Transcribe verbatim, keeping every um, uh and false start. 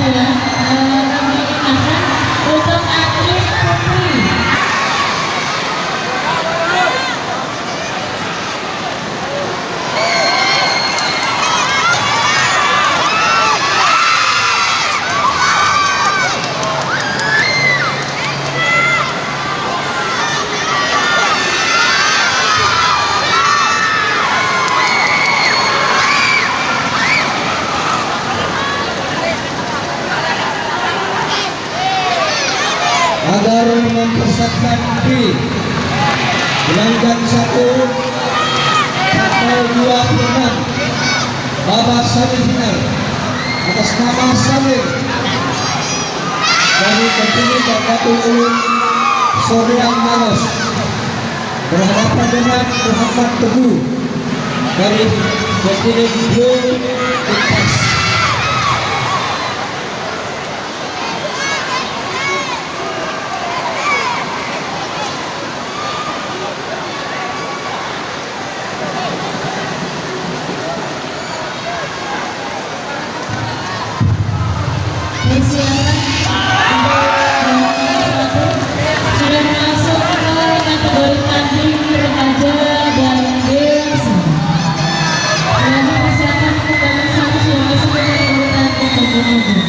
Ya, eh, kami ingatkan untuk atlet putri. Agar mempersiapkan diri, gelanggang satu, tanggal dua puluh enam, babak semifinal, atas nama Salim dari Kecamatan Batu Ulung, Soreang Maros, berhadapan dengan Muhammad Teguh dari Kecamatan Blue Lintas. Persiapan untuk babak satu sudah masuk ke kategori tanding remaja dan dewasa. Lagi persiapan untuk babak satu sudah masuk ke kategori tanding remaja.